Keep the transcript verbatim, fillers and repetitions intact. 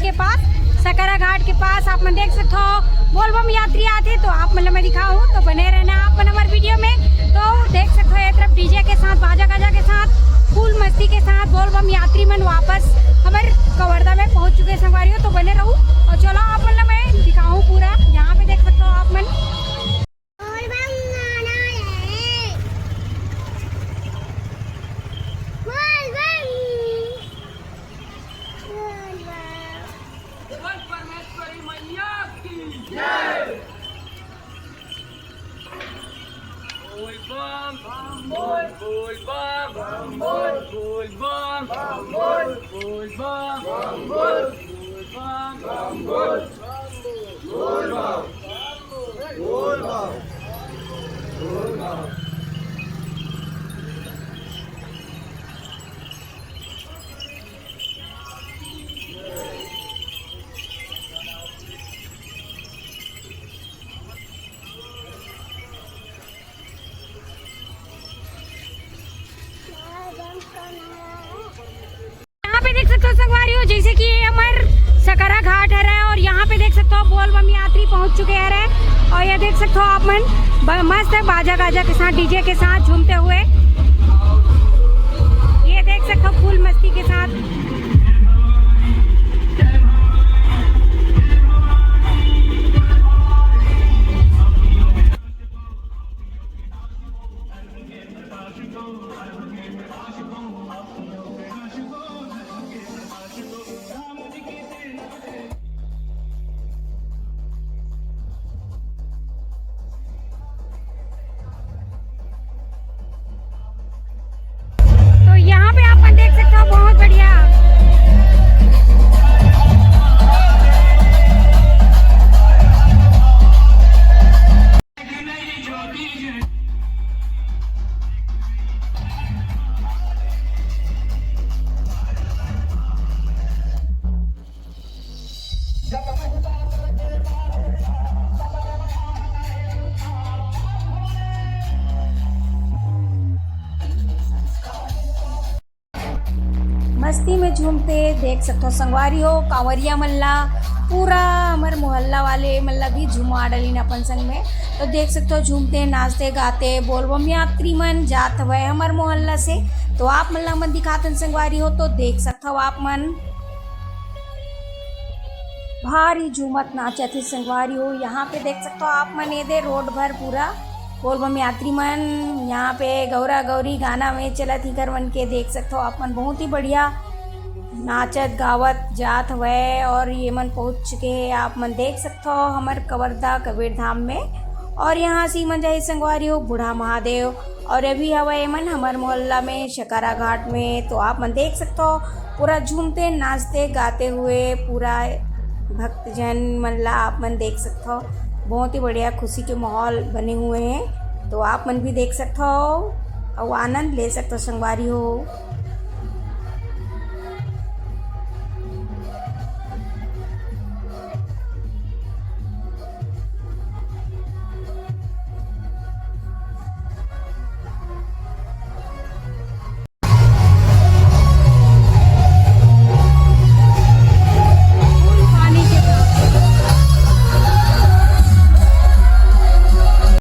के पास, सकरा घाट के पास आप मन देख सकत हो, बोलबम यात्री आथे तो आप मन ल मैं दिखाहूँ, तो बने रहना आप मन हमर वीडियो में। तो देख सकत हो ये तरफ डीजे के साथ, बाजा गाजा के साथ, फुल मस्ती के साथ बोलबम यात्री मन वापस हमर कवर्धा में पहुँच चुके संगवारी हो। तो बने रहू और चलो आप मन ल मैं दिखाहूँ पूरा। यहाँ पे देख सकत हो आप मन। बोलबम नारा है। बोलबम। बोलबम। बोल परमेश्वरी मैया की जय। बोल बम, बम बोल। बोल बम, बम बोल। बोल बम, बम बोल। बोल बम, बम बोल। बोल बम, बम बोल। बोल बम, बम बोल। बोल बम, बोल बम, बोल बम। यहाँ पे देख सकत हो संगवारी हो, जैसे कि ये हमर सकरा घाट हरे और यहाँ पे देख सकत हो बोलबम यात्री पहुँच चुके हरे। और ये देख सकत हो आप मन ब-, मस्त बाजा गाजा के साथ, डीजे के साथ झूमते हुए, ये देख सकत हो फुल मस्ती के साथ। तो यहाँ पे आप मन देख सकते हो, बहुत बढ़िया। मस्ती में झूमते देख सकथो संगवारी हो, कांवरिया मन ला, पूरा हमर मोहल्ला वाले मन ला भी झुमा डलिन अपन संग में। तो देख सकथो झूमते, नाचते, गाते बोलबम यात्री मन जात हवय हमर मोहल्ला से। तो आप मन ला मन दिखातन संगवारी हो, तो देख सकथो आप मन। भारी झूमत नाचत हे संगवारी हो। यहाँ पे देख सकथो आप मन, ये दे रोड भर पूरा बोलबम यात्री मन यहाँ पे गौरा गौरी गाना में चलत ही कर मन के देख सकथो आप मन। बहुत ही बढ़िया नाचत गावत जात हवय और ये मन पहुँच चुके हैं। आप मन देख सकथो हमर कवर्धा कबीर धाम में। और यहाँ से मन जाही संगवारी हो बूढ़ा महादेव। और अभी हवय ये मन हमर मोहल्ला में सकरा घाट में। तो आप मन देख सकथो पूरा झूमते नाचते गाते हुए पूरा भक्तजन मन ला आप मन देख सकथो। बहुत ही बढ़िया खुशी के माहौल बने हुए हैं, तो आप मन भी देख सकथो अउ आनंद ले सकथो संगवारी हो।